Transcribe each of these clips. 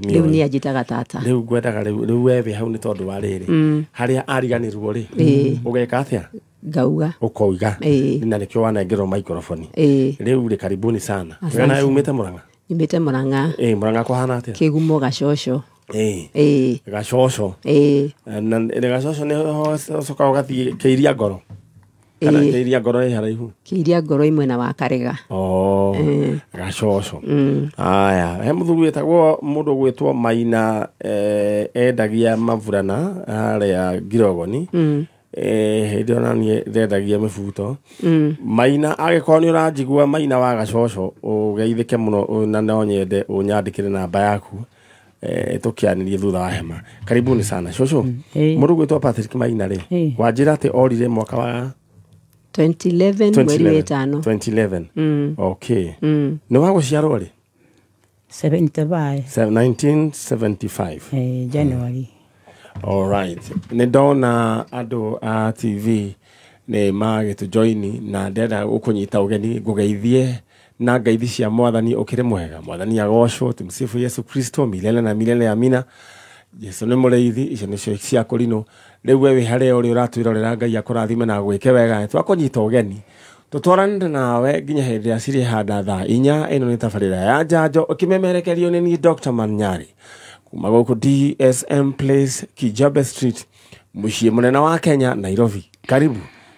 Rĩu nĩ anjĩtaga tata. Rĩu ngwendaga rĩu we wĩ hau nĩ tondũ wa rĩrĩ harĩa ariganĩrwo rĩ, ũgeka atĩa? Ngauga. Ũkoiga. Ĩĩ. Na nĩkĩo wanengerwo microphone. Ĩĩ. Rĩu rĩ, karibuni sana. Asante. We nawe umĩte Mũrang'a? Nyumĩte Mũrang'a. Ĩĩ, Mũrang'a kũhana atĩa? Kĩgumo, Gacoco. Ĩĩ. Ĩĩ. Gacoco. Ĩĩ. Na nĩ Gacoco nĩ ũcoka ũgathiĩ Kĩiria Ngoro kana? Ĩĩ. Kĩiria Ngoro ĩ haraihu? Kĩiria Ngoro ĩ mwena wa Karega. Oh, Gacoco. Aya, he mũthuri wĩtagwo, mũndũ ũgwĩtwo Maina, endagia maburana harĩa Ngirogoni. Hĩndĩ ĩyo naniĩ ndendagia mĩbuto. Maina, angĩkorwo nĩ ũranjigua, Maina wa Gacoco, ũgeithĩke mũno na no nyende ũnyandĩkĩre namba yaku, tũkĩanĩrie thutha wa hema. Karibuni sana, cũcũ. Ĩĩ. Mũndũ ũgwĩtwo Patrick Maina rĩ, Ĩĩ. wanjĩra atĩ orire mwaka wa 2011, mweri wa ĩtano. 2011. Okay, nĩ wa gũciarwo rĩ? 75. 1975. January. Alright. Nĩ ndona andũ a TV nĩ magĩtũjoini na ndenda gũkũnyita ũgeni ngũgeithie na ngeithi cia Mwathani. Ũkĩrĩ mwega? Mwathani agocwo. Tumsifu Yesu Kristo milele na milele, amina. Jesu nĩ mũrĩithi. Icio nĩcio cia kũrinũ. Rĩu we wĩ harĩa ũrĩ ũratwĩrorera, Ngai akũrathime na gwĩke wega. Twakũnyita ũgeni tũtwaranĩte nawe nginya hĩndĩ ĩrĩa cirĩ handa thaa 4. Ĩno nĩ tabarĩra ya Njanjo, ũkĩmemerekerio nĩ niĩ Dr. Manyari kuma gũkũ DSM Place, Kijabe Street, mũciĩ mũnene wa Kenya, Nairobi. Karibu.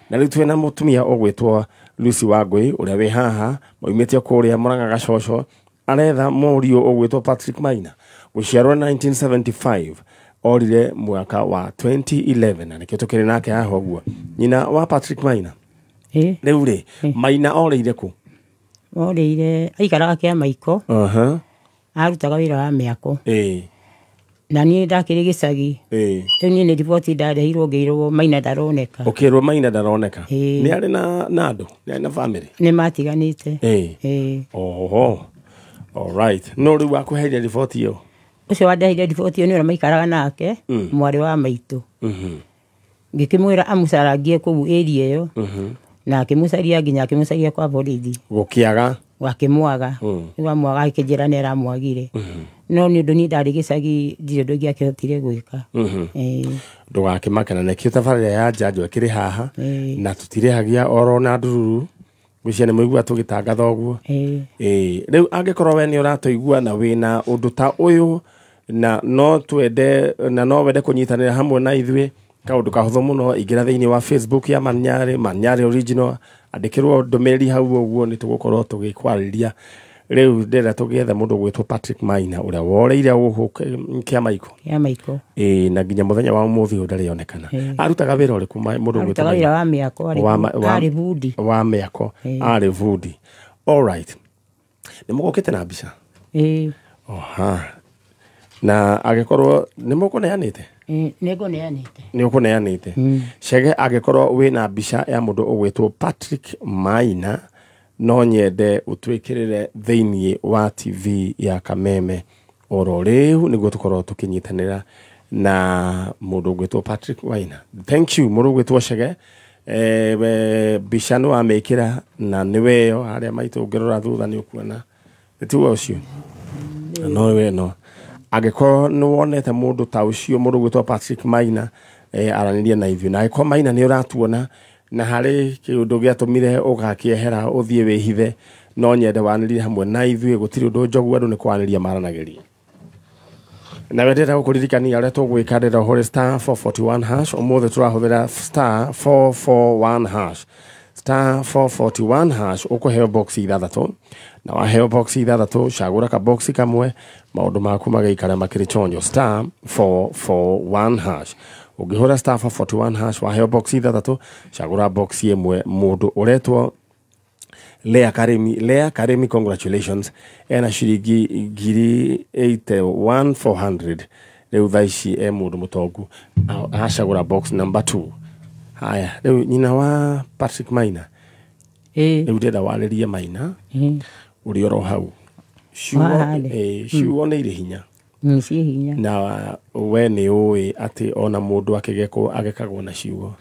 Na rĩu twĩna mũtumia ũgwĩtwo Lucy Wangũi ũrĩa wĩ haha maumĩte kũrĩa Mũrang'a Gacoco, aretha mũriũ ũgwĩtwo Patrick Maina, gũciarwo 1975, orire mwaka wa 2011, na nĩkĩo tũkĩrĩ nake haha ũguo. Nyina wa Patrick Maina, Ĩĩ. rĩu rĩ, Maina orĩire kũ? Orĩire aikaraga Kĩamaiko. Arutaga wĩra wa mĩako. Na niĩ ndakĩrĩ gĩcagi. Rĩu niĩ nĩ riboti ndareheirwo ngĩirwo Maina ndaroneka. Ũkĩrwo Maina ndaroneka. Ĩĩ. Nĩ arĩ na andũ, nĩ arĩ na family? Nĩ matiganĩte. Ĩĩ. Oho, alright. No rĩu wakũheire riboti ĩyo? Ũcio wandeheire riboti ĩyo nĩ ũrĩa maikaraga nake, mwarĩ wa maitũ. Ngĩkĩmwĩra amũcarangie kũu area ĩyo, na akĩmũcaria nginya akĩmũcaria kwa borithi. Gũkĩaga. Akĩmwaga. Rĩu amwaga akĩnjĩra nĩ aramwagire, no nĩ ũndũ niĩ ndarĩ gĩcagi ndirĩ ũndũ ingĩakĩhotire gwĩka. Ĩĩ. Ndũgakĩmake, na nĩkĩo tabarĩra ya Njanjo ĩkĩrĩ haha. Ĩĩ. Na tũtirĩhagia oro na ndururu, ngwĩciria nĩ mũigua tũgĩtangatha ũguo. Ĩĩ. Ĩĩ, rĩu angĩkorwo we nĩ ũratũigua na wĩna ũndũ ta ũyũ na no twende na no wende kũnyitanĩra hamwe na ithuĩ, kaũndũ kahũthũ mũno, ingĩra thĩinĩ wa Facebook ya Manyarĩ, Manyarĩ Original, andĩkĩrwo ndũmĩrĩri hau ũguo, nĩ tũgũkorwo tũgĩkwarĩria. Rĩu ndĩrenda tũgĩethe mũndũ ũgwĩtwo Patrick Maina ũrĩa woreire gũkũ Kĩamaiko. Kĩamaiko. Ĩĩ, na nginya mũthenya wa ũmũthĩ ũyũ ndarĩ onekana. Ĩĩ. Arutaga wĩra ũrĩkũ mũndũ ũgwĩtwo Arutaga Maina? wĩra wa mĩako, arĩ bundi. Wa mĩako. Ĩĩ. Arĩ bundi. Alright, nĩ mũgũkĩte na mbica? Ĩĩ. Oha, na angĩkorwo nĩ mũkũneanĩte? Ĩĩ, nĩ ngũneanĩte. Nĩ ũkũneanĩte. Cege, angĩkorwo wĩna mbica ya mũndũ ũgwĩtwo Patrick Maina, no nyende ũtwĩkĩrĩre thĩinĩ wa TV ya Kameme oro rĩu nĩguo tũkorwo tũkĩnyitanĩra na mũndũ ũgwĩtwo Patrick Maina. Thank you, mũndũ ũgwĩtwo Cege. We mbica nĩ wamĩkĩra na nĩ weyo harĩa maitũ, ũngĩrora thutha nĩ ũkuona tiwe ũcio, no we no angĩkorwo nĩ wonete mũndũ ta ũcio, mũndũ ũgwĩtwo Patrick Maina, aranĩria na ithuĩ. Na angĩkorwo Maina nĩ ũratuona na harĩ kĩũndũ gĩatũmire ũgakĩehera ũthiĩ wĩhithe, no nyende wanĩrie hamwe na ithuĩ. Gũtirĩ ũndũ njogu, andũ nĩ kwanĩria maranagĩria. Nawe ndĩrenda gũkũririkania ũrĩa tũgwĩka. Ndĩrenda ũhũre *441#. Ũmũthĩ tũrahũthĩra *441#, *441#. Ũkũheo box ithathatũ, na waheo box ithathatũ, cagũra ka box kamwe, maũndũ maku magĩikara makĩrĩ chonjo. *441#. Ũngĩhũra *441#, waheo box ithathatũ, cagũra box ĩmwe. Mũndũ ũretwo Lea Karimi, Lea Karimi, congratulations, ena ciringi 81,400 rĩu thaa ici, e mũndũ mũtongu. Acagũra box number 2. Haya, rĩu nyina wa Patrick Maina, Ĩĩ. rĩu ndĩrenda warĩrie Maina ũrĩ oro hau. Ciugo Haha rĩ. Ciugo nĩ irĩ hinya. Ciĩ hinya. Na we nĩ ũĩ atĩ ona mũndũ akĩgekwo agekagwo na ciugo.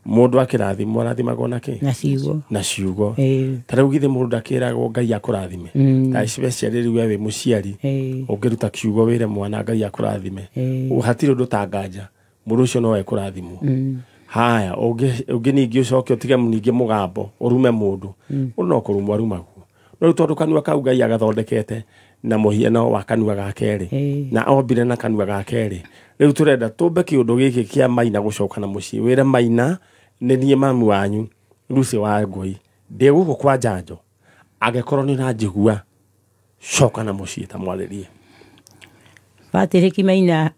Mũndũ akĩrathimwo arathimagwo na kĩ? Na ciugo. Na ciugo. Ta rĩu githĩ mũndũ ndakĩragwo Ngai akũrathime. Ta especially rĩu we wĩ mũciari ũngĩruta kiugo wĩre mwana Ngai akũrathime. Hatirĩ ũndũ ta nganja mũndũ ũcio no ekũrathimwo. Haya ũngĩ ningĩ ũcoke ũtige ningĩ mũgambo ũrume mũndũ. Mũndũ no kũrumwo arumagwo. No rĩu tondũ kanua kau Ngai agathondekete na mũhiano wa kanua ga kerĩ na ombire na kanua ga kerĩ, rĩu tũrenda tũmbe kĩũndũ gĩkĩ kĩa Maina gũcoka na mũciĩ. Wĩre Maina nĩ niĩ mamu wanyu Lucy wa Ngũi, ndĩ gũkũ kwa Njanjo, angĩkorwo nĩ ũranjigua coka na mũciĩ ta mwarĩrie. Patrick Maina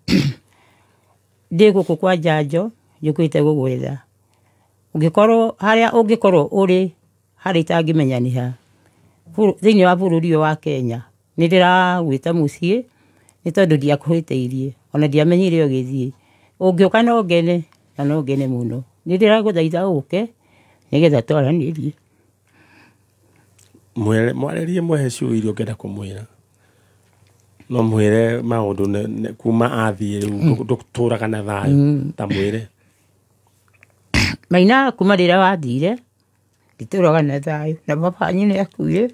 ndĩ gũkũ kwa Njanjo njũkĩte gũgwetha. Ũngĩkorwo harĩa ũngĩkorwo ũrĩ harĩa itangĩmenya nĩ ha thĩinĩ wa bũrũri ũyũ wa Kenya, nĩ ndĩragwĩta mũciĩ nĩ tondũ ndiakũhĩtĩirie ona ndiamenyire ũgĩthiĩ. Ũngĩũka no ngene na no ngene mũno. Nĩ ndĩragũthaitha ũke nĩgetha twaranĩrie. Mwarĩrie mwehe ciugo iria ũngĩenda kũmwĩra. No mwĩre maũndũ kuma athiĩ rĩu ndũtũraga na thayũ, ta mwĩre. Maina kuma rĩrĩa wathire nditũraga na thayũ na baba wanyu nĩ akuire.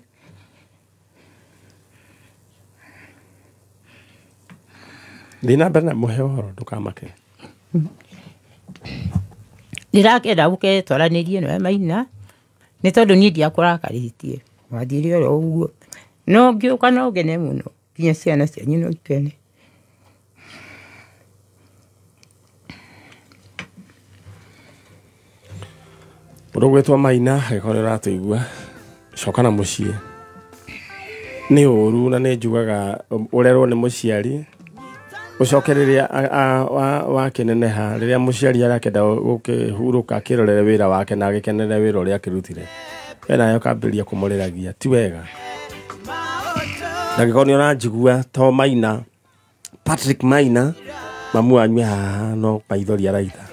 Thiĩ na mbere na mũhe ũhoro ndũkamake. Ndĩrakenda ũke twaranĩrie nawe Maina nĩ tondũ niĩ ndiakũrakarĩtie, wathire oro ũguo. No ngĩũka no ngene mũno nginya ciana cianyu no ikene. Mũndũ ũgwĩtwo Maina angĩkorwo nĩ ũratũigua coka na mũciĩ. Nĩ ũru na nĩ njugaga ũrerwo nĩ mũciari ũcoke rĩrĩa wakĩneneha, rĩrĩa mũciari arakĩenda gũkĩhurũka akĩrorere wĩra wake na agĩkenere wĩra ũrĩa akĩrutire, we nawe ũkambĩrĩria kũmũrĩragia, ti wega. Na angĩkorwo nĩ ũranjigua to Maina, Patrick Maina, mamu wanyu haha no maithori araita.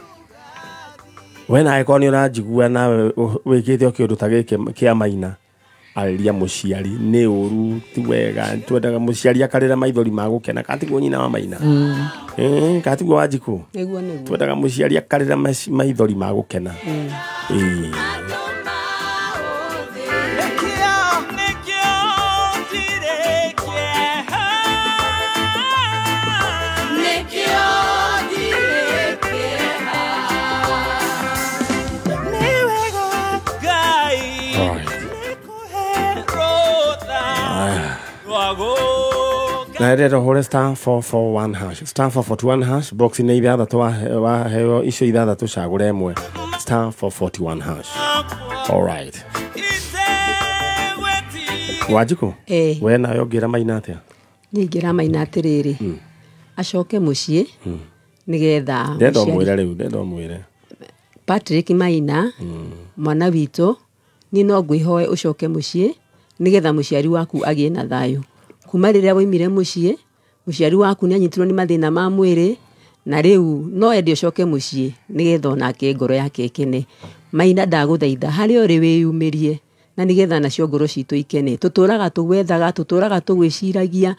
We nawe angĩkorwo nĩ ũranjigua nawe wĩkĩte o kĩũndũ ta gĩkĩ kĩa Maina, arĩria mũciari nĩ ũru, ti wega. Twendaga mũciari akarĩra maithori ma gũkena, katiguo nyina wa Maina? Katiguo Wanjikũ? Nĩguo nĩguo. Twendaga mũciari akarĩra maithori ma gũkena. Na rĩrĩa ũhũre star 441 hash, star 441 hash, box nĩ ithathatũ waheo icio ithathatũ cagũre ĩmwe, star 441 hash. All right. Wanjikũ, we nawe ũngĩra Maina atĩa? Niĩ ingĩra Maina atĩrĩrĩ, acoke mũciĩ nĩgetha ndenda ũmwĩre rĩu, ndenda ũmwĩre Patrick Maina mwana witũ, niĩ no ngwĩhoe ũcoke mũciĩ nĩgetha mũciari waku agĩe na thayũ. Kuma rĩrĩa waumire mũciĩ, mũciari waku nĩ anyitirwo nĩ mathĩna ma mwĩrĩ na rĩu no ende ũcoke mũciĩ nĩgetha onake ngoro yake ĩkene. Maina ndagũthaitha harĩa ũrĩ wĩyumĩrie na nĩgetha nacio ngoro citũ ikene. Tũtũraga tũgwethaga, tũtũraga tũgwĩciragia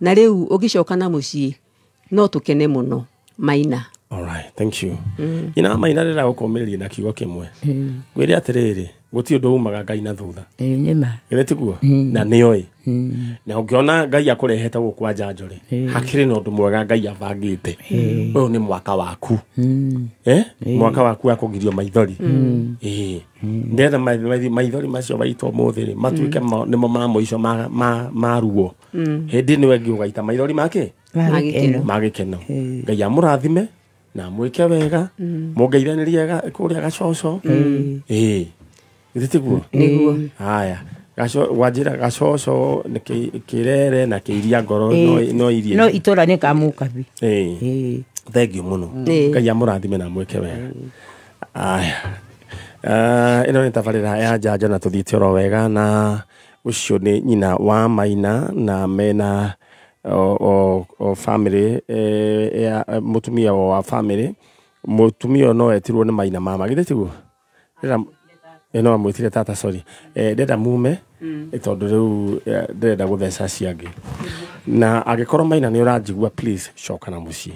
na rĩu ũgĩcoka na mũciĩ no tũkene mũno Maina. All right, thank you. Ina Maina rĩrĩa gũkũmĩrĩria na kiugo kĩmwe. Ngwĩre atĩrĩrĩ, gũtirĩ ũndũ umaga Ngai na thutha. Nĩma. Githĩ tiguo? Na nĩoĩ. Na ũngĩona Ngai akũrehete gũkũ kwa Njanjo rĩ, hakĩrĩ na ũndũ mwega Ngai abangĩte. Ũyũ nĩ mwaka waku. Mwaka waku wa kũgirio maithori. Ndĩrenda maithori macio maitwo ũmũthĩ rĩ, matuĩke nĩmo ma mũico ma ruo. Hĩndĩ nĩwe ĩngĩ ũgaita maithori make? Ma gĩkeno. Ngai amũrathime na mwĩke wega, mũngeithanĩrie kũrĩa Gacoco. Githĩ tiguo? Nĩguo. Haya, wanjĩra Gacoco nĩ kĩrere na kĩiria ngoro no irie. No itũra nĩ Kamũkabi. Thank you mũno. Ngai amũrathime na mwĩke wega. Aya. Ĩno nĩ tabarĩra ya Njanjo na tũthiĩte oro wega na ũcio nĩ nyina wa Maina na mena o family ya mũtumia wa family. Mũtumia no etirwo nĩ Maina mama, githĩ tiguo? No amwĩtire tata, sorry. Ndĩrenda mume Tondũ rĩu ndĩrenda gũtheca acio angĩ. Na angĩkorwo Maina nĩ ũranjigua, please coka na mũciĩ.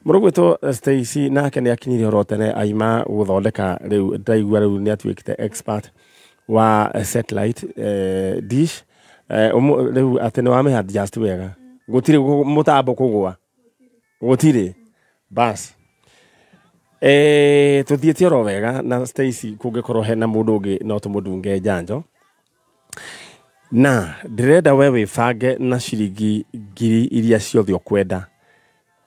Mũrũgwĩtwo Stacy nake nĩ akinyire oro tene, aima gũthondeka. Rĩu ndaigua rĩu nĩ atuĩkĩte expert wa satellite dish. Rĩu atĩ nĩ wamĩ adjust wega, gũtirĩ mũtambo kũgũa, gũtirĩ bas. Tũthiĩte oro wega na Stacy. Kũngĩkorwo hena mũndũ ũngĩ no tũmũndunge njanjo, na ndĩrenda we wĩbange na ciringi ngiri iria ciothe ũkwenda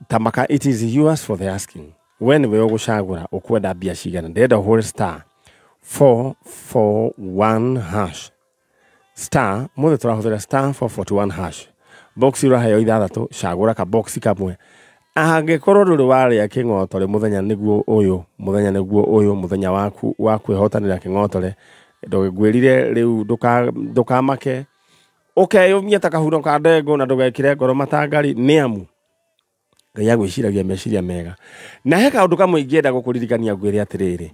tamaka. It is yours for the asking. We nĩwe ũgũcagũra ũkwenda mbia cigana. Ndĩrenda ũhũre *441 hash, star mũthĩ tũrahũthĩra *441 hash. Box ũraheo ithathatũ, cagũra ka box kamwe. Angĩkorwo ndũrĩ warĩa kĩng'otore, mũthenya nĩguo ũyũ, mũthenya nĩguo ũyũ, mũthenya waku wa kwĩhotanĩra kĩng'otore. Ngwĩrire rĩu ndũkamake, ũkeyũmia ta kahuro ka ndengũ na ndũgekĩre ngoro matangari, nĩ amu Ngai agwĩciragia meciria mega. Na he kaũndũ kamwe ingĩenda gũkũririkania, ngwĩre atĩrĩrĩ,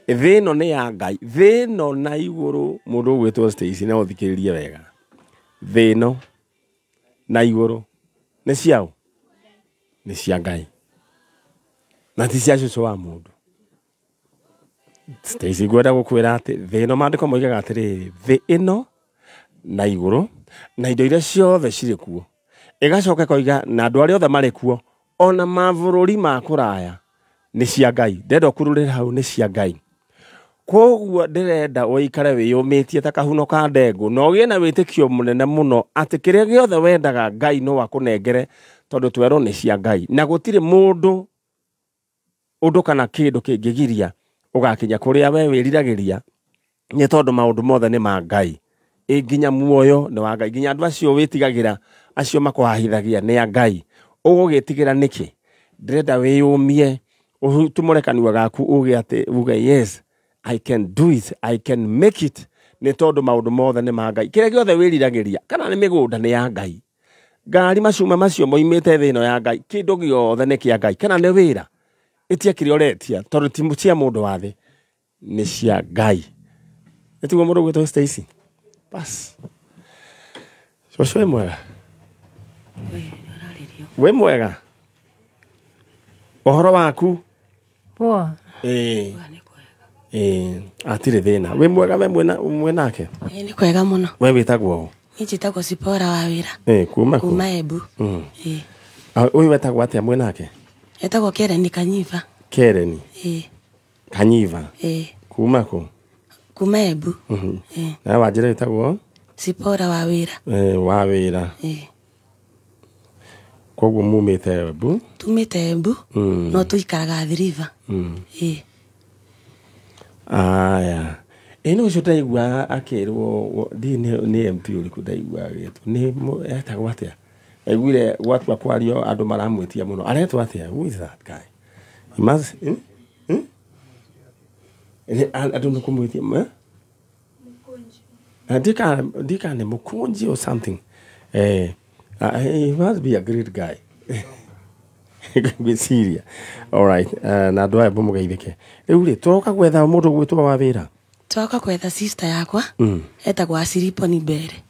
thĩ ĩno nĩ ya Ngai, thĩ ĩno na igũrũ. Mũndũ ũgwĩtwo Stacy, no ũthikĩrĩrie wega, thĩ ĩno na igũrũ nĩ ciao, nĩ cia Ngai na ti cia cũcũ wa mũndũ. Stacy, ngwenda gũkwĩra atĩ thĩ ĩno, maandĩko moigaga atĩrĩrĩ, thĩ ĩno na igũrũ na indo iria ciothe cirĩ kuo, ĩgacoka ĩkoiga na andũ arĩa othe marĩ kuo, ona mabũrũri ma kũraya, nĩ cia Ngai. Ndĩrenda ũkururĩre hau, nĩ cia Ngai. Koguo ndĩrenda ũikare wĩyũmĩtie ta kahuno ka ndengũ na ũgĩe na wĩtĩkio mũnene mũno atĩ kĩrĩa gĩothe wendaga Ngai no akũnengere, tondũ twerwo nĩ cia Ngai na gũtirĩ mũndũ, ũndũ kana kĩndũ kĩngĩgiria ũgakinya kũrĩa we wĩriragĩria, nĩ tondũ maũndũ mothe nĩ ma Ngai. Ĩ nginya muoyo nĩ wa Ngai, nginya andũ acio wĩtigagĩra, acio makũhahithagia, nĩ a Ngai. Ũgũgĩtigĩra nĩkĩ? Ndĩrenda wĩyũmie, ũtumũre kanua gaku, uge atĩ, uge, "Yes, I can do it, I can make it," nĩ tondũ maũndũ mothe nĩ ma Ngai. Kĩrĩa gĩothe wĩriragĩria, kana nĩ mĩgũnda, nĩ ya Ngai. Ngari, macuma macio moimĩte thĩ ĩno ya Ngai. Kĩndũ gĩothe nĩ kĩa Ngai. Kana nĩ wĩra, ĩtia kĩrĩa ũretia, tondũ ti cia mũndũ wa thĩ, nĩ cia Ngai. Nĩ tiguo, mũndũ ũgwĩtwo Stacy? Bas, cũcũ, wĩ mwega? Wĩ mwega? Ũhoro waku? Poa. Ĩĩ, ĩĩ, atirĩ thĩna. Wĩ mwega? We mwena mwenake? Ĩĩ, nĩ kwega mũno. We wĩtagwo ũ? Niĩ njĩtagwo Sipora wa wĩra. Ĩĩ, kuma kũ? Kuma Embu. Ĩĩ. Ah, ũyũ wetagwo atĩa mwenake? Etagwo Kereni Kanyiva. Kereni? Ĩĩ. Kanyiva? Ĩĩ. Kuma kũ? Kuma Embu. Ĩĩ. Nawe wanjĩra wĩtagwo? Sipora wa wĩra. Ĩĩ, wa wĩra. Ĩĩ. Koguo mumĩte Embu? Tumĩte Embu, no tũikaraga Athi River. Ĩĩ. Aya, ĩ nĩ ũcio ndaigua akĩrwo ndi nĩ MP ũrĩkũ ndaigua agĩtwo nĩ etagwo atĩa? Ndaiguire gwatua kwario andũ maramwĩtia mũno, aretwo atĩa? Who is that guy? He must, hmm? Hmm? Andũ nĩ kũmwĩtia, eh? Ndika nĩ Mũkũnji or something. He must be a great guy, ngwĩciria. Alright, na andũ aya mũgeithĩke. Rĩu rĩ, tũroka gwetha mũndũ ũgwĩtwo wa wĩra. Twoka kwetha sister yakwa, etagwo Asiriponi Mbere.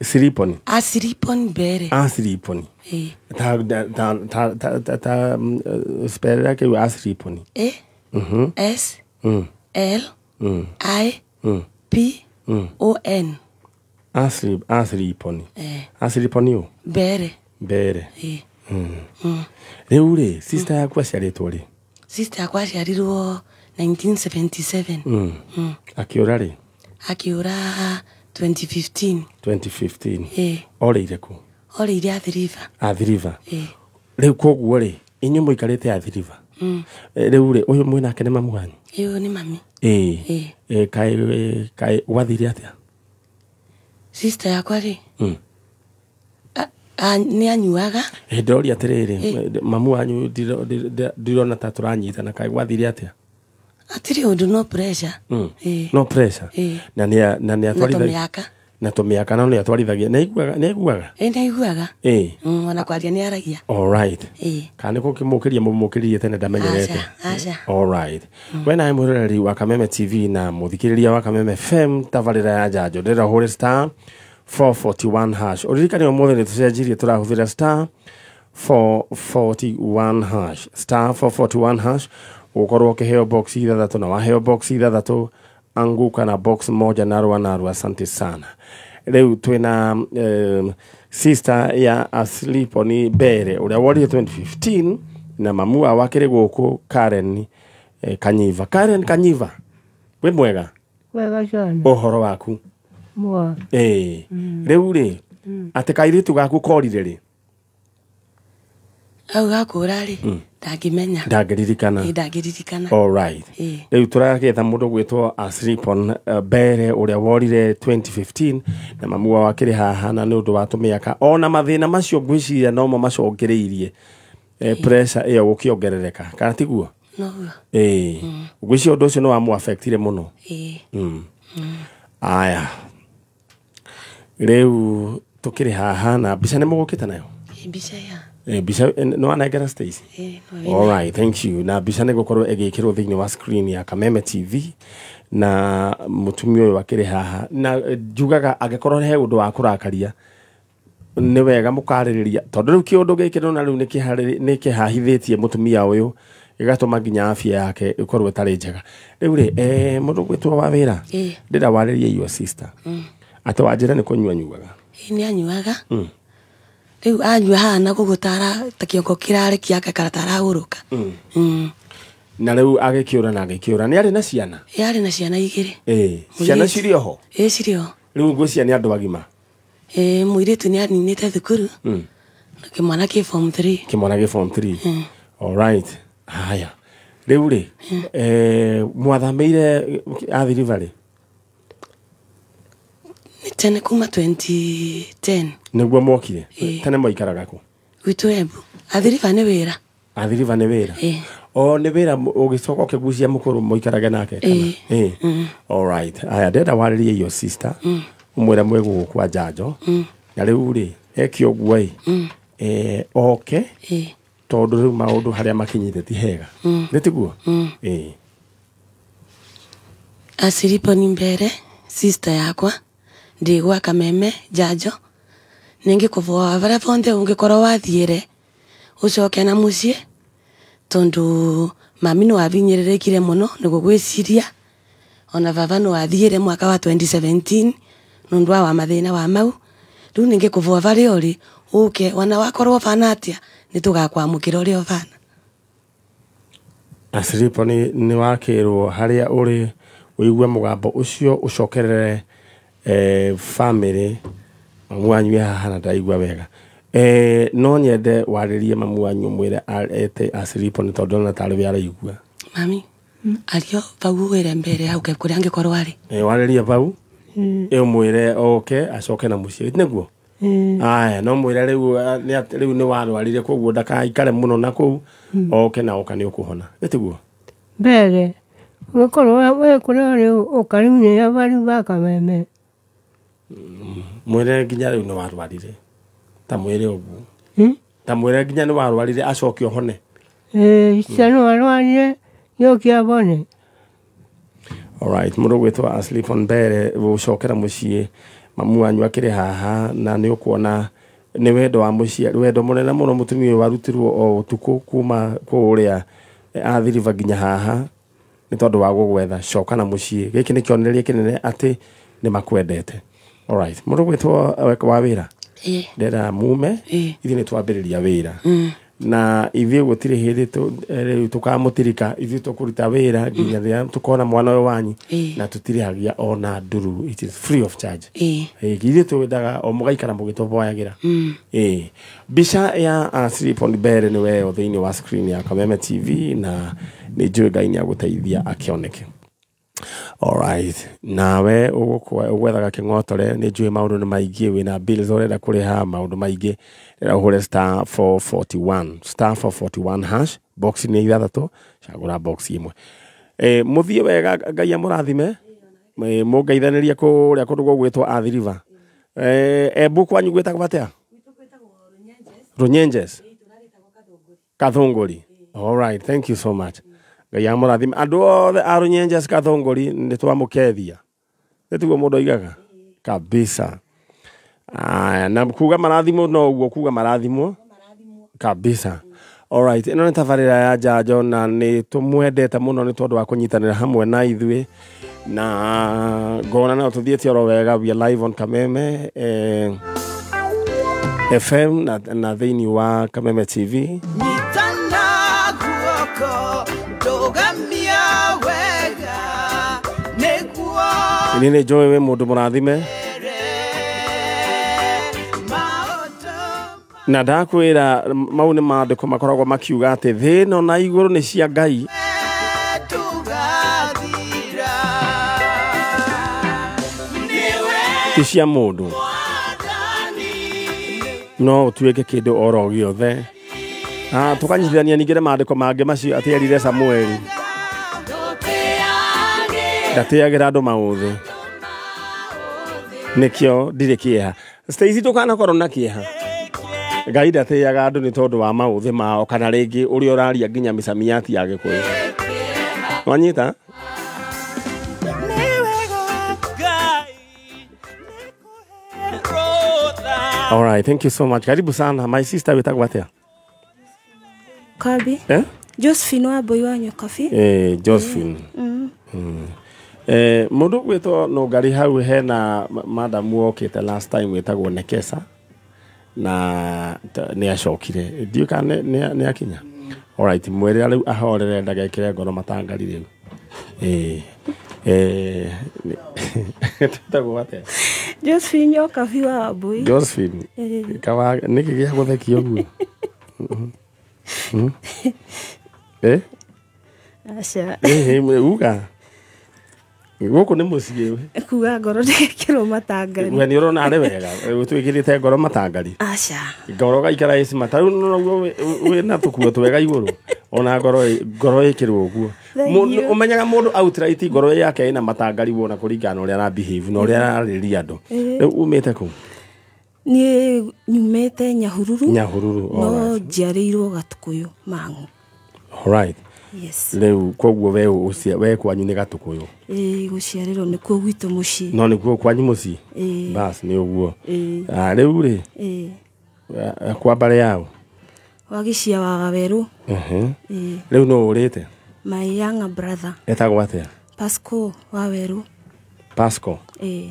Siriponi? Asiriponi Mbere. Asiriponi? Ĩĩ. Ta ta ta ta ta ta spell kĩu, Asiriponi. A S L I P O N. Asiriponi. Eh. Asiriponi ũ? Mbere. Mbere. Ĩĩ. Rĩu rĩ, sister yaku aciarĩtwo rĩ? Sister yakwa aciarirwo 1977. Akĩũra rĩ? Akĩũra 2015. 2015? Ĩĩ. Orĩire kũ? Orĩire Athi River. Athi River? Ĩĩ. Rĩu koguo rĩ, inyuĩ mũikarĩte Athi River? Rĩu rĩ, ũyũ mwĩnake nĩ mamu wanyu? Ĩyo nĩ mami. Ĩĩ. Ĩĩ. Kaĩ gwathire atĩa? Sister yakwa rĩ, nĩ anyuaga. Ndĩroria atĩrĩrĩ, mamu wanyu, ndirona ta tũranyitana. Kaĩ gwathire atĩa? Atirĩ ũndũ, no pressure. Ĩĩ. No pressure? Ĩĩ. Na nĩ Na atwarithagia tũmĩaka. Na tũmĩaka no nĩ atwarithagia. Nĩ aiguaga, nĩ aiguaga? Ĩ nĩ aiguaga. Ĩ. Ona kwaria nĩ aragia. All right. Ĩ. Kana nĩ gũkĩmũkĩria mũmũkĩririe tene ndamenyerete? Aca, aca. All right. We nawe mwĩroreri wa Kameme TV na mũthikĩrĩria wa Kameme FM tabarĩra ya njanjo, ndĩrenda ũhũre star 441 hash. Ũririkane ũmũthĩ nĩ tũcenjirie, tũrahũthĩra star 441 hash, star 441 hash, ũgũkorwo ũkĩheo box ithathatũ, na waheo box ithathatũ anguka na box moja narua narua. Asante sana. Rĩu twĩna sister ya Asliponi Mbere ũrĩa worire 2015 na mamu wao akĩrĩ gũkũ Karen Kanyiva. Karen Kanyiva, wĩ mwega? Wega sana. Ũhoro waku? Mwa. Ĩĩ. Rĩu rĩ, atĩ kairĩtu gaku korire rĩ? Hau gakũra rĩ, ndangĩmenya. Ndangĩririkana. Ĩ ndangĩririkana. All right. Ĩ. Rĩu tũragetha mũndũ gwĩtwo Aslipon Mbere ũrĩa worire 2015 na mamu wao akĩrĩ haha, na nĩ ũndũ wa tũmĩaka ona mathĩna macio ngwĩciria nomo macũngĩrĩirie pressure ĩyo gũkĩongerereka, kana tiguo? Noguo. Ĩĩ, ngwĩciria ũndũ ũcio nĩ wamũafectire mũno. Ĩ. Aya, rĩu tũkĩrĩ haha na mbica nĩ mũgũkĩte nayo? Ĩ mbica ya. Mbica nĩ wanengera Stacy? Ĩ no. All right, thank you. Na mbica nĩ gũkorwo ĩgĩkĩrwo thĩinĩ wa screen ya Kameme TV na mũtumia ũyũ akĩrĩ haha, na njugaga angĩkorwo he ũndũ wa kũrakaria nĩ wega mũkarĩrĩria, tondũ rĩu kĩũndũ gĩkĩ nona rĩu nĩ kĩhahithĩtie mũtumia ũyũ, gĩgatũma nginya afya yake ĩkorwo ĩtarĩ njega. Rĩu rĩ, mũndũ gwĩtwo wa wĩra, Ĩ. ndĩra warĩrie your sister atĩ wanjĩra nĩ kũnyua nyuaga. Ĩ nĩ anyuaga. Rĩu anyua hana gũgũtara ta kĩongo kĩrarekia agakara ta arahurũka. Na rĩu agĩkĩũra na agĩkĩũra nĩ arĩ na ciana? Ĩ arĩ na ciana igĩrĩ. Ĩ ciana cirĩ oho? Ĩ cirĩ oho. Rĩu ngwĩciria nĩ andũ agima. Ĩ mũirĩtu nĩ aninĩte thukuru. Na kĩmwana kĩ form 3. Kĩmwana gĩ form 3. All right. Haya, rĩu rĩ, mwathamĩire Athi River rĩ? Nĩ tene kuma 2010. Nĩguo mwokire? Ĩ. Tene mwaikaraga kũ? Gwitũ Embu. Athi River nĩ wĩra. Athi River nĩ wĩra? Ĩ. O nĩ wĩra ũgĩcoka ũkĩgucia mũkũrũ mũikarage nake kana? Ĩ. Ĩ. All right. Haya, ndĩrenda warĩrie your sister, ũmwĩre mwĩ gũkũ kwa njanjo, na rĩu rĩ eke ũguo ĩ, oke Ĩ. tondũ rĩu maũndũ harĩa makinyĩte ti hega, nĩ tiguo? Ĩ. Asiliponi Mbere sister yakwa ndĩ gwa Kameme njanjo, nĩngĩkũvoa varia vonthe ũngĩkorwo wathiĩre ũcoke na mũciĩ, tondũ mami nĩ wavinyĩrĩrĩkire mũno nĩ gũgwĩciria, ona baba nĩ wathiĩre mwaka wa 2017 nĩ ũndũ wa mathĩna wa mau. Rĩu nĩngĩkũvoa varia ũrĩ ũke, ona wakorwo ũbana atĩa nĩ tũgakwamũkĩra ũrĩa ũbana. Asiliponi nĩ wakĩrwo harĩa ũrĩ ũigue mũgambo ũcio ũcokerere family mamu wanyu haha na ndaigua wega. No nyende warĩrie mamu wanyu ũmwĩre ete Asiliponi tondũ ndona tarĩ we araigua. Mami, ario vau wĩre mbere hau kũrĩa angĩkorwo arĩ. Warĩrie vau ũmwĩre oke acoke na mũciĩ, nĩguo? Aya, no mwĩre rĩu rĩu nĩ warwarire koguo ndakaikare mũno na kũu, oke na oka nĩ ũkũhona, nĩ tiguo? Mbere ũgĩkorwo wĩ kũrĩa ũrĩ ũka rĩu nĩ bari ba Kameme. Mwĩre nginya rĩu nĩ warwarire, ta mwĩre ũguo. Ta mwĩre nginya nĩ warwarire acoke ũhone. Ĩ cia nĩ warwarire gĩũke abone. Alright, mũndũ gwĩtwo Aslipon Mbere gũcokera mũciĩ, mamu wanyu akĩrĩ haha na nĩ ũkuona nĩ wendo wa mũciĩ, wendo mũnene mũno mũtumia ũyũ warutirwo o ũtukũ kuma kũrĩa Athi River nginya haha nĩ tondũ wa gũgwetha. Coka na mũciĩ, gĩkĩ nĩ kĩonereria kĩnene atĩ nĩ makwendete. Alright, mũndũ gwĩtwo wa wĩra, ndĩrenda mume, ithuĩ nĩ twambĩrĩria wĩra na ithuĩ gũtirĩ hĩndĩ rĩu tũkamũtirika, ithuĩ tũkũruta wĩra nginya rĩrĩa tũkona mwana ũyũ wanyu, na tũtirĩhagia ona nduru, it is free of charge. Ithuĩ twendaga o mũgaikara mũgĩtũvoyagĩra. Mbica ya Asiliponi Mbere nĩ weyo thĩinĩ wa screen ya Kameme TV na nĩ njũĩ Ngai nĩ agũteithia akĩoneke. Alright, nawe ũgwethaga kĩng'otore, nĩ njũĩ maũndũ nĩ maingĩ, wĩna bills ũrenda kũrĩha, maũndũ maingĩ, rĩrĩa ũhũre star 441, star 441 hash, box nĩ ithathatũ, cagũra box ĩmwe. Mũthiĩ wega, Ngai amũrathime, mũngeithanĩrie kũrĩa kũndũ gũgwĩtwo Athi River. Embu kwanyu gwĩtagwo atĩa? Runyenjes. Kathunguri. All right, thank you so much. Ngai amũrathime andũ othe a Runyenjes Kathunguri, nĩ twamũkethia. Nĩ tiguo mũndũ oigaga kabisa. Aya, na kuga marathimo no ũguo kuga marathimo kabisa. Alright, ĩno nĩ tabarĩra ya Njanjo na nĩ tũmwendete mũno nĩ tondũ wa kũnyitanĩra hamwe na ithuĩ, na ngona no tũthiĩte oro wega. We are live on Kameme FM na thĩinĩ wa Kameme TV. Nyitana guoko ndogamia wega nĩguo Nĩ nĩ njũĩ wĩ mũndũ mũrathime maũndũ na ndakwĩra mau nĩ maandĩko makoragwo makiuga atĩ thĩ ĩno na igũrũ nĩ cia Ngai. Tũgathira nĩwe ti cia mũndũ. Mwathani. No ũtuĩke kĩndũ oro gĩothe. Ah, tũkanyitithania ningĩ na maandĩko mangĩ macio atĩ erire Samueli ndatĩagĩra andũ maũthĩ, nĩkĩo ndirĩ kĩeha. Stacy, ndũkanakorwo na kĩeha. Ngai ndatĩaga andũ nĩ tondũ wa maũthĩ mao kana rĩngĩ ũrĩa ũraria nginya mĩcamiati ya Gĩkũyũ. Wanyita? Nĩ wega Ngai nĩkũhe rũtha. All right, thank you so much. Karibu sana. My sister, wĩtagwo atĩa? Kabi. Eh? Josephine Wambui wa Nyokabi. Josephine. Mũndũ gwĩtwo Nũngari hau hena madam wokĩte last time wĩtagwo Nekesa na nĩ acokire, ndiũĩ kana nĩ akinya. Alright, mwĩre rĩu ahorere ndagekĩre ngoro matangari rĩu. Twĩtagwo atĩa? Josephine Nyokabi wa Wambui. Josephine. Kawa nĩkĩ gĩa gũthekia ũguo? Eh? Aca. Uga gũkũ nĩ mũciĩ. Kuga ngoro ndĩgekĩrwo matangari. We nĩ ũrona arĩ wega twĩkĩrĩte ngoro matangari? Aca. Ngoro gaikara ĩcima ta rĩu noguo wĩna tũkuo twega igũrũ ona ngoro ĩkĩrwo ũguo. Thank you. Ũmenyaga mũndũ outright ngoro yake ĩna matangari wona kũringana na ũrĩa ara behave na ũrĩa ararĩria andũ. Rĩu umĩte kũ? Niĩ nyumĩte Nyahururu. Nyahururu. No Alright. njiarĩirwo Gatũkũyũ Mang'u. Alright. Yes. Rĩu koguo we we kwanyu nĩ Gatũkũyũ? Ĩĩ, gũciarĩrwo nĩkuo gwitũ mũciĩ. No nĩkuo kwanyu mũciĩ? Ĩĩ. Bas, nĩ ũguo. Ĩĩ. Ah, rĩu rĩ Ĩĩ. kwa mbarĩ yao? Wagicia wa Wawerũ. Ĩĩ. Rĩu nũ ũrĩte? My younger brother. Etagwo atĩa? Pasco Wawerũ. Pasco? Ĩĩ.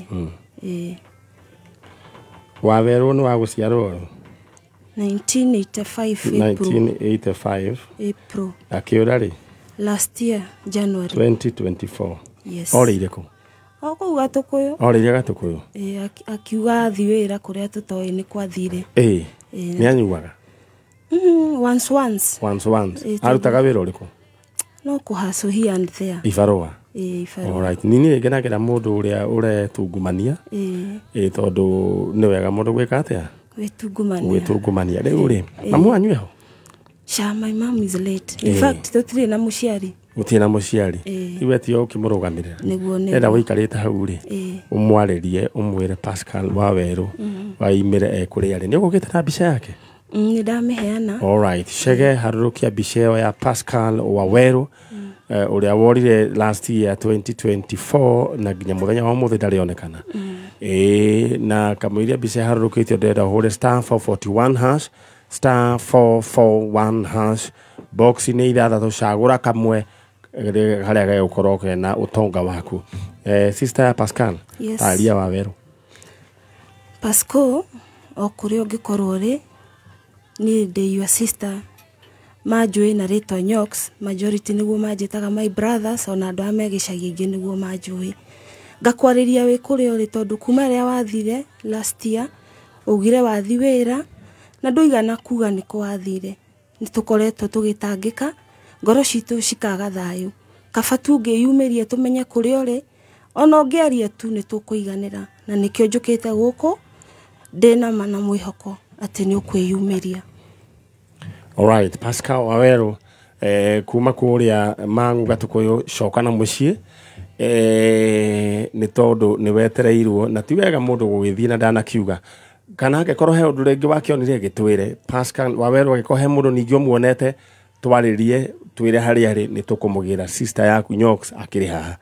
Ĩĩ. Wawerũ nĩ wa gũciarwo 1985 April. 1985. April. Akĩũra rĩ? Last year January. 2024. Yes. Orĩire kũ? O kũu Gatũkũyũ. Orĩire Gatũkũyũ? Ĩĩ, akiuga athi wĩra kũrĩa tũtoĩ nĩ kwathire. Ĩĩ. Ĩĩ. Nĩ anyuaga? Once once. Once once. Ĩĩ, Arutaga wĩra ũrĩkũ? No kũhustle here and there. Ibarũa? Ĩĩ, ibarũa. Alright. Nini ngenagĩra mũndũ ũrĩa ũretungumania. Ĩĩ. Ĩĩ, tondũ nĩ wega mũndũ gwĩka atĩa? Gwĩtungumania. Gwĩtungumania. Rĩu rĩ, mamu wanyu eho? Sha, my mom is late. In Ĩĩ. fact, tũtirĩ na mũciari. Gũtirĩ na mũciari? Ĩĩ. Rĩu etio ũkĩmũrũgamĩrĩra. Nĩguo, nĩguo. Enda ũikarĩte hau rĩ, Ĩĩ. ũmwarĩrie ũmwĩre Pascal Wawerũ waimĩre ekũrĩa rĩ. Nĩ ũgũkĩte na mbica yake? Nĩ ndamĩheana. Alright, Chege, harũrũkia mbica ĩyo ya Pascal Wawerũ ũrĩa worire last year 2024 na nginya mũthenya wa ũmũthĩ ndarĩ onekana. Ĩĩ, na kamũiria mbica ĩharũrũkĩtio ndĩrenda ũhũre *441#, *441#, box nĩ ithathatũ, cagũra kamwe harĩa gegũkorwo kena ũtonga waku. Sister ya Pascal. Yes. Taria Wawerũ. Pascal, o kũrĩa ũngĩkorwo ũrĩ, niĩ ndĩ your sister. Manjũĩ na rĩtwa Nyox, majority nĩguo manjĩtaga, my brothers ona andũ arĩa me gĩcagi ingĩ nĩguo manjũĩ. Ngakwarĩria wĩ kũrĩa ũrĩ tondũ kuma rĩrĩa wathire last year, ugire wathi wĩra na ndũigana kuga nĩkũ wathire. Nĩ tũkoretwo tũgĩtangĩka, ngoro citũ cikaga thayũ. Kaba tu ũngĩyumĩria tũmenye kũrĩa ũrĩ, ona ũngĩaria tu nĩ tũkũiganĩra. Na nĩkĩo njũkĩte gũkũ ndĩna ma na mwĩhoko atĩ nĩ ũkwĩyumĩria. Alright, Pascal Wawerũ kuma kũrĩa Mang'u Gatũkũyũ, coka na mũciĩ. Nĩ tondũ nĩ wetereirwo na ti wega mũndũ gũgĩthiĩ na ndanakiuga kana angĩkorwo he ũndũ rĩngĩ wakĩonire gĩtwĩre. Pascal Wawerũ, angĩkorwo he mũndũ ningĩ ũmuonete, twarĩrie, twĩre harĩa arĩ, nĩ tũkũmũgĩra. Sister yaku Nyox akĩrĩ haha.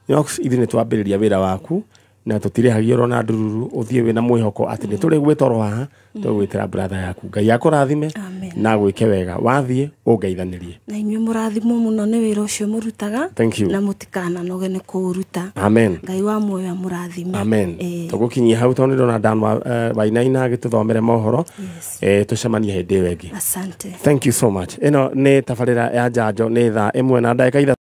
Nyox, ithuĩ nĩ twambĩrĩria wĩra waku na tũtirĩhagio ona ndururu. Ũthiĩ wĩna mwĩhoko atĩ nĩ tũrĩ gwĩtoro haha, tũgwĩtĩra brother yaku. Ngai akũrathime. Amen. Na gwĩke wega wathiĩ ũngeithanĩrie. Na inyuĩ mũrathimwo mũno nĩ wĩra ũcio mũrutaga. Thank you. Na mũtikananoge nĩ kũũruta. Amen. Ngai wa muoyo amũrathime. Amen. Ĩĩ. Tũgũkinyia hau tondũ nĩndona Dan Wainaina agĩtũthomere mohoro. Yes. Tũcemanie hĩndĩ ĩyo ĩngĩ. Asante. Thank you so much. Ĩno nĩ tabarĩra ya Njanjo, nĩ thaa 1:03.